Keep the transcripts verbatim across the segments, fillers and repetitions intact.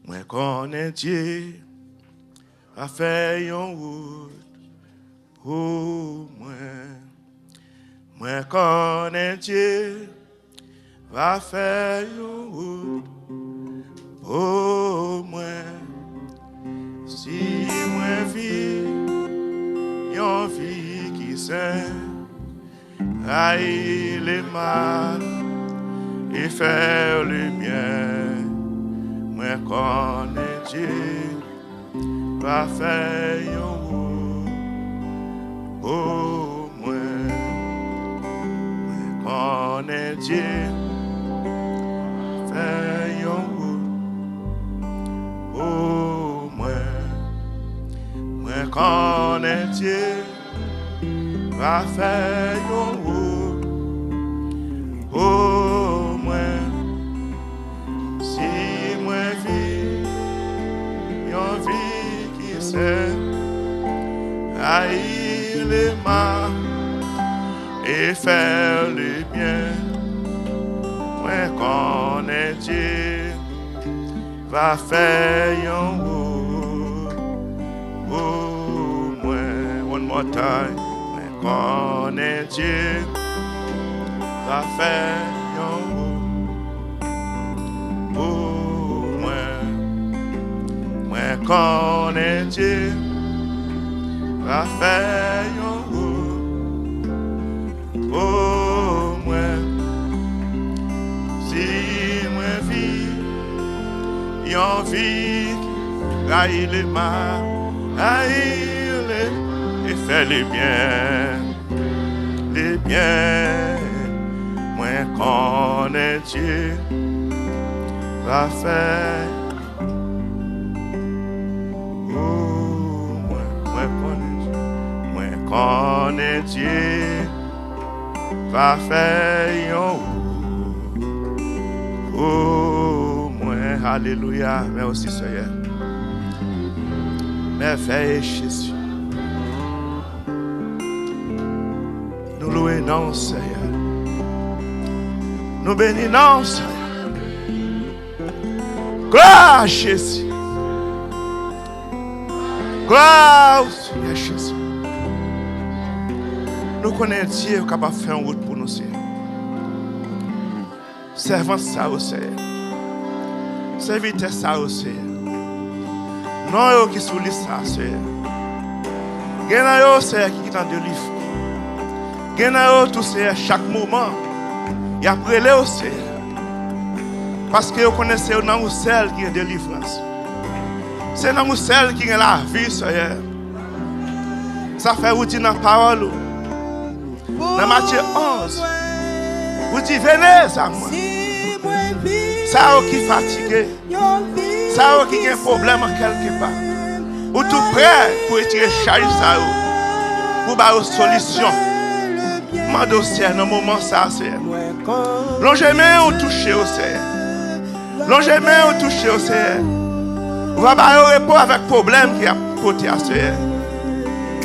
Mwen konnen Dye va fè yon wout pou mwen. Mwen konnen Dye va fè yon wout pou mwen. Si mwen viv yon vi ki sen, rayi lemal e fè lebyen, mwen konnen Dye va fè yon wout pou mwen. Mwen konnen Dye fè yon wout pou mwen. Mwen konnen Dye va fè yon wout pou mwen. Si mwen viv yon vi ki sen, rayi lemal e fè lebyen, mwen konnen Dye va fè yon wout pou mwen. One more time. Mwen konnen Dye va fè yon wout pou mwen. Mwen konnen Dye va fè yon wout pou mwen. Si mwen viv yon vi ki rayi lemal, rayi le, e fè lebyen, lebyen, mwen konnen Dye va fè pou mwen. Mwen konnen Dye, mwen konnen Dye va fè yon wout pou mwen. Alelouya. Mèsi, Senyè. Mèvèye Jezi. Nou lwe non w, Senyè. Nou beni non w, Senyè. Glwa a Jezi. Glwa a Senyè Jezi. Nou konnen Dye kapab fè yon wout pou nou, Senyè. Sèvant sa yo, Senyè. Sèvitè sa yo, Senyè. Non yo ki sou lis sa, Senyè. Gen nan yo, Senyè, ki gentan delivre. Gen nan yo tou, Senyè, chak moman, y ap rele w, Senyè. Paske yo konnen se nan ou sèl ki gen delivrans. Se nan ou sèl ki gen lavi, Senyè. Sa fè ou di nan pawòl ou, nan Matye onz, ou di, "Venez à moi." Sa yo ki fatige, sa yo ki gen pwoblèm an kèlkepa, ou tou prè pou retire chaj sa yo, pou ba yo solisyon. Mande w, Senyè, nan moman sa a, Senyè, lonje men w touche yo, Senyè. Lonje men w touche yo, Senyè. Ou va ba yo repo avèk pwoblèm ki ap pote a, Senyè.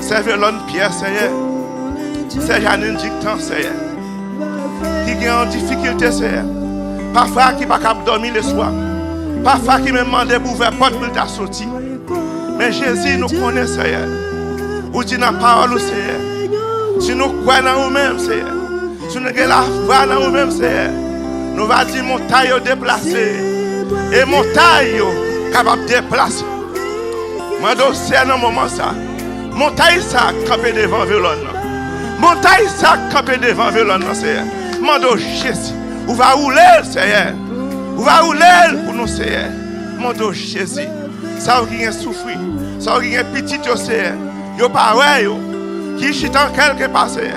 Sè Velòn Pyè, Senyè. Sè Janine Diktan, Senyè. Ki gen yon difikilte, Senyè. Pafwa ki pa kab dòmi leswa. Pafwa ki menm mande pou ouvè pòt pou l ta soti. Men Jezi, nou konnen, Senyè. Ou di nan pawòl ou, Senyè. Si nou kwè nan ou menm, Senyè. Si nou gen lafwa nan ou menm, Senyè, nou va di montay yo deplase, e montay yo kapab deplase. Mande w, Senyè, nan moman sa, montay sa k kanpe devan Velòn nan, montay sa k kanpe devan Velòn nan, Senyè, mande w, Jezi, ou va woule l, Senyè, ou va woule l pou nou, Senyè. Mande w, Jezi, sa yo ki gen soufri, sa yo ki gen pitit yo, Senyè, yo pa wè yo, ki chita kèlkepa, Senyè.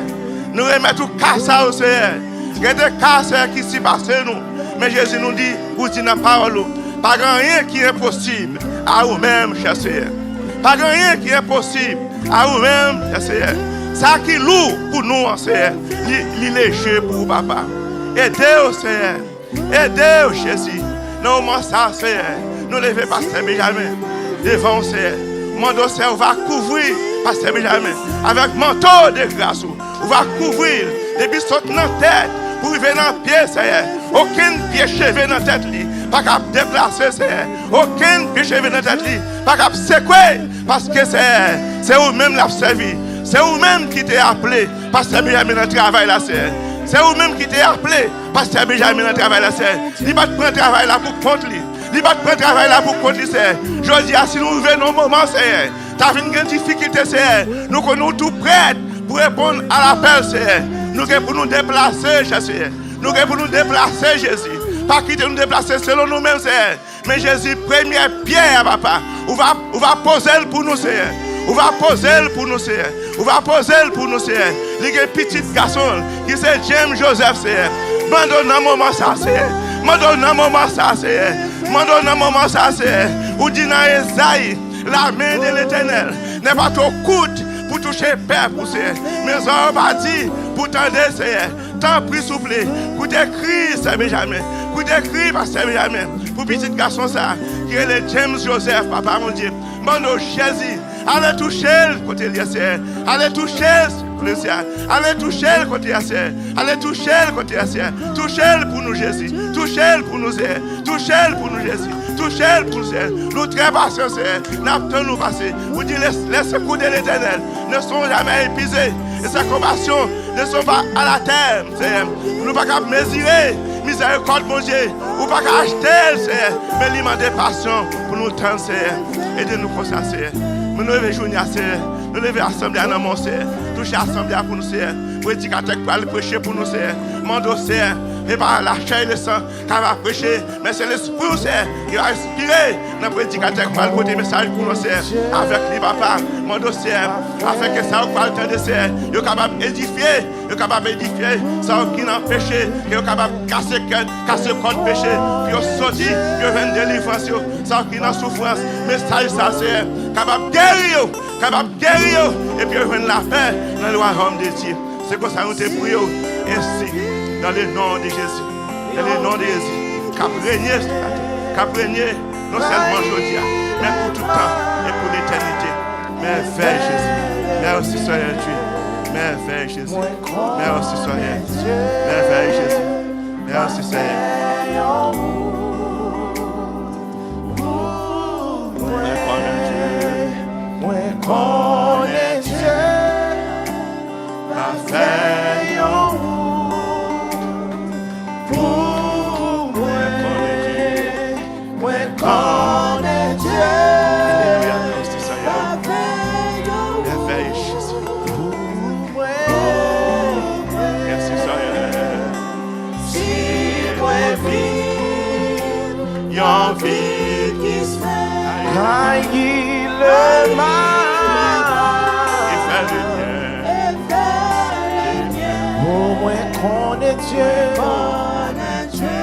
Nou remèt ou ka sa yo, Senyè. Gen de ka, Senyè, ki sipase nou. Men Jezi, nou di, ou di nan pawòl ou, pa gen anyen ki enposib a ou menm, chè Senyè. Pa gen anyen ki enposib a ou menm, chè Senyè. Sa ki lou pou nou an, Senyè, li, li leje pou ou, Papa. Ede yo, Senyè. Ede yo, Jezi. Nan moman sa a, Senyè, nou leve Pastè Benjamin devan w, Senyè. Mande w, Senyè, ou va kouvri Pastè Benjamin avèk manto de gras ou. Ou va kouvri l depi sot nan tèt pou rive nan pye, Senyè. Okenn pye cheve nan tèt li pa kab deplase, Seyè. Okenn pye cheve nan tèt li pa kab sekwe, paske, Seyè, se ou menm l ap sèvi. Se ou menm ki te aple Pastè Benjamin nan travay la, Seyè. Se ou menm ki te aple Pastè Benjamin nan travay la, Seyè. Li pa t pran travay la pou kont li. Li pa t pran travay la pou kont li, Seyè. Jodi a, si nou rive nan yon moman, Seyè, ta vin gen difikilte, Seyè, nou konnen ou tou prèt pou reponn a lapèl, Seyè. Nou gen pou nou deplase, chè Seyè. Nou gen pou nou deplase, Jezi. Pa kite nou deplase selon nou menm, Seyè. Men Jezi, premyè pyè a, papa, ou va, ou va poze l pou nou, Seyè. Ou va poze l pou nou, Seyè. Ou va poze l pou nou, Seyè. Li gen pitit gason l, ki se James Joseph, Seyè. Mande w nan moman sa, Seyè. Mande w nan moman sa, Seyè. Mande w nan moman sa, Seyè. Ou di nan Ezayi, la main de l'Éternel n'est pas trop courte pour toucher peuple, Seyè. Men zòrèy ou pa di pou tande, Seyè. Tanpri, souple, koute kri Sè Benjamin. Koute kri Pastè Benjamin pou pitit gason sa a ki rele James Joseph, Papa Bondye. Mande w, Jezi, ale touche l kote l ye, Seyè. Ale touche l, souple, Seyè. Ale touche l kote l ye, Seyè. Ale touche l kote l ye, Seyè. Touche l pou nou, Jezi. Touche l pou nou, Seyè. Touche l pou nou, Jezi. Touche l pou nou, Seyè. Nou trè pasyan, Seyè. N ap tann ou pase. Ou di, les, les secours de l'Éternel ne sont jamais épuisés, et ses compassions ne sont pas à la terme, Seyè. Nou pa kab mezire mizèrikòd Bondye. Ou pa ka achte l, Seyè. Men li mande pasyan pou nou tann, Seyè. Ede nou konsa, Seyè. Men nou leve jounen an, Seyè. Nou leve asanble a nan men w, Seyè. Touche asanble a pou nou, Seyè. Predikatè k pral preche pou nou, Seyè. Mande w, Seyè. E pa lachè e lesan k ap preche, men se Lespri w, Seyè, ki va enspire nan predikatè k pral pote mesaj pou nou, Seyè. Avèk li, papa, mande w, Seyè, afenke sa yo k pral tande, Seyè, yo kapab edifye, yo kapab edifye sa yo ki nan peche, ke yo kapab kase kèt, kase kòd peche, pou yo soti, yo jwenn delivrans yo, sa yo ki nan soufrans, mesaj sa, Seyè, kapab geri yo, kapab geri yo, epi yo jwenn lapè nan lwayòm de Dye. Se konsa nou te priye w, ensi, dans le nom de Jésus, dans le nom de Jésus, k ap renye sou latè, k ap renye non sèlman jodi a, men pou tout tan e pou letènite. Mèvèy Jezi. Mèsi, Seyè Dye. Mèvèy Jezi. Mèsi, Seyè. Mèvèy Jezi. Mèsi, Seyè. Mwen konnen Dye. Mwen konnen Dye. Pa fè yon wout pou mwen. Mwen konnen Dye. Alelouya, mèsi, Seyè. Pa fè yon wout pou mwen. Mèsi, Seyè. Si mwen viv yon vi ki sen, rayi lemal, e fè lemyè, e fè lemyè. O, mwen konnen Dye, konnen Dye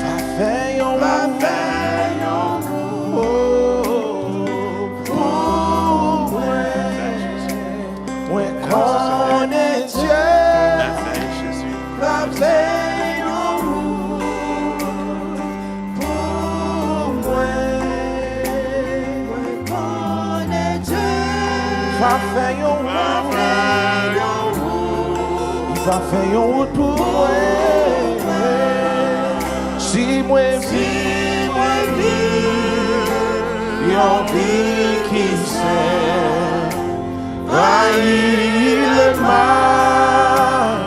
va fè yon, va fè yon wout pou mwen. Mwen konnen Dye va fè yon wout pou mwen. Mwen konnen Dye va fè yon wout. Li va fè yon wout pou mwen. Si mwen viv yon vi ki sen, rayi lemal.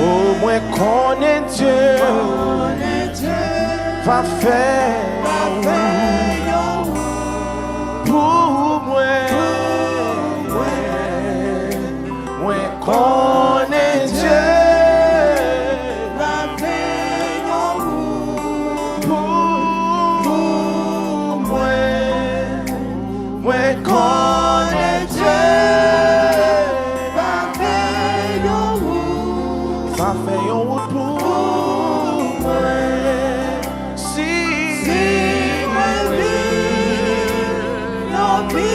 O, mwen konnen Dye va fè yon wout pou mwen. Mwen konnen Dye va fè yon wout pou mwen. Mwen konnen Dye va fè yon wout, va fè yon wout pou mwen. Si, si mwen viv yon vi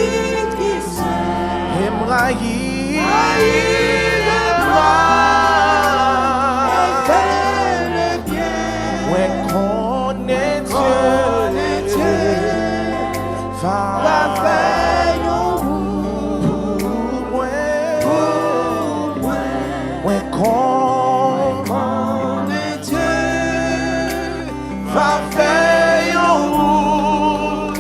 ki sen, e m rayi, rayi lemal, e fè lemyè, mwen konnen Dye, konnen Dye va fè yon wout pou mwen. Mwen konnen Dye Fè yon wout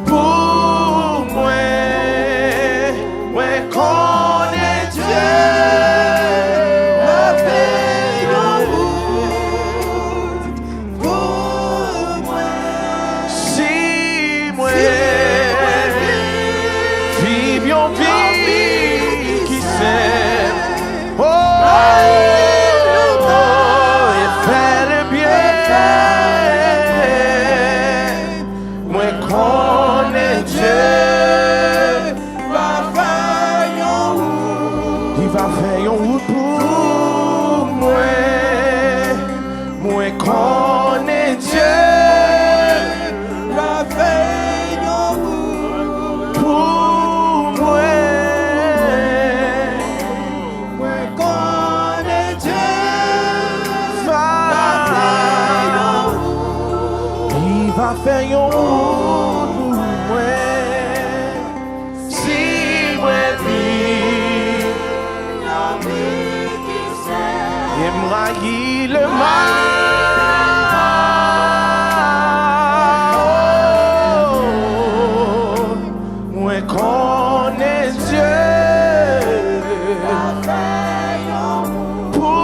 pou mwen. Mwen konnen Dye ap fè yon wout pou mwen. Si mwen viv yon vi ki senp, oh, e fè lebyen, mwen konnen Dye va fè yon wout. Li va fè yon wout pou mwen. Mwen konnen Dye va fè yon wout pou mwen. Mwen konnen Dye va fè yon wout. Li va fè yon wout pou mwen. Si mwen viv yon vi ki senp, e m rayi lemal, mwen konnen Dye pou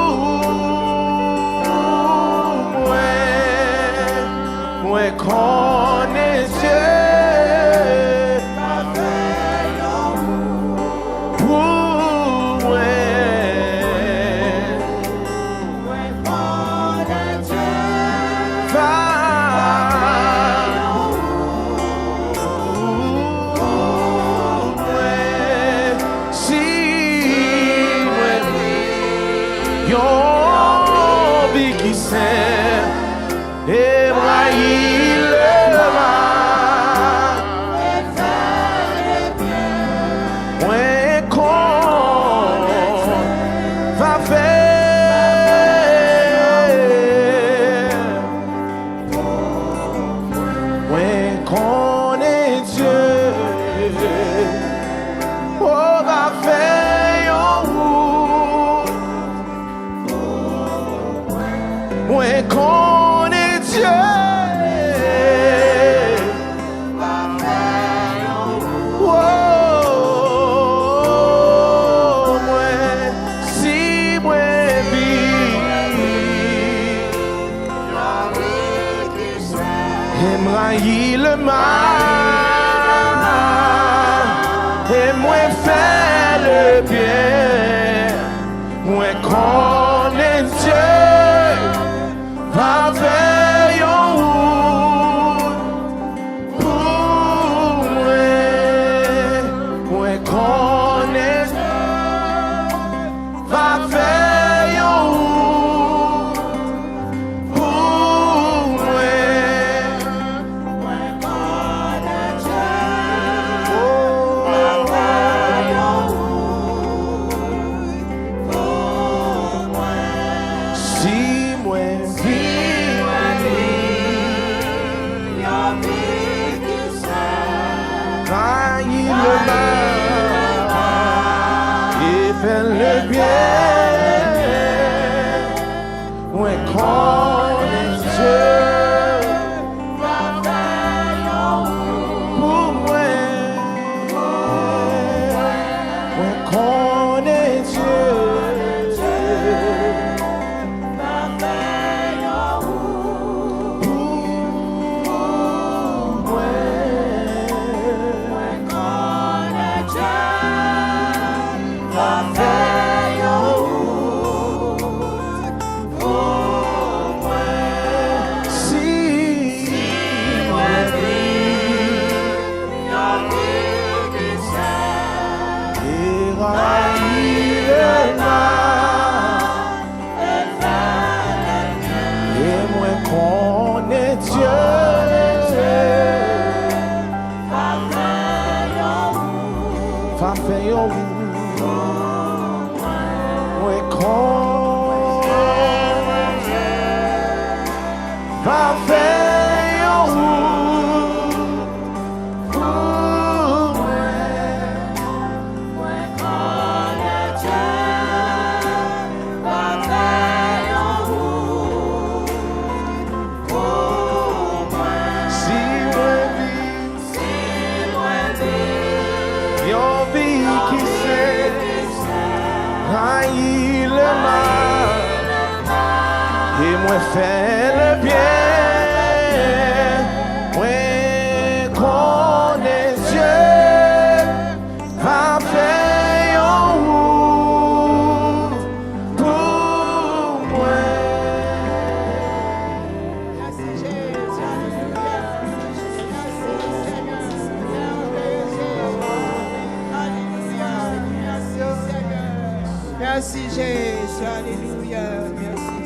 mwen. Mwen konnen Dye pou mwen. Mwen konnen Dye va pou mwen. Si mwen yon vi ki senp, e m rayi lemal. Mwen konnen va fè. Mwen konnen Dye, oh, va fè yon wout. Mwen konnen Dye. Oh, mwen, si mwen viv, e m rayi lemal, e mwen fè lebyen. Mwen konnen Dye va fè yon wout pou mwen. Mwen konnen Dye va fè yon wout pou mwen. Mwen konnen Dye va fè yon wout pou mwen. Si mwen viv yon vi ki senp, rayi lemal e fè lebyen. Mwen konnen Dye va fè yon wout pou mwen. Mwen konnen Dye va fè yon wout pou mwen. Mwen konnen Dye va fè yon wout pou mwen. Si, si mwen viv yon vi ki senp, e rayi lemal, e mwen konnen Dye va fè yon wout. Mwen konnen Dye va fè yon wout pou mwen. Mwen konnen Dye va fè yon wout pou E mwen fè l byen, mwen konnen Dye va fè yon wout pou mwen. Mèsi, Jezi. Alelouya. Mèsi.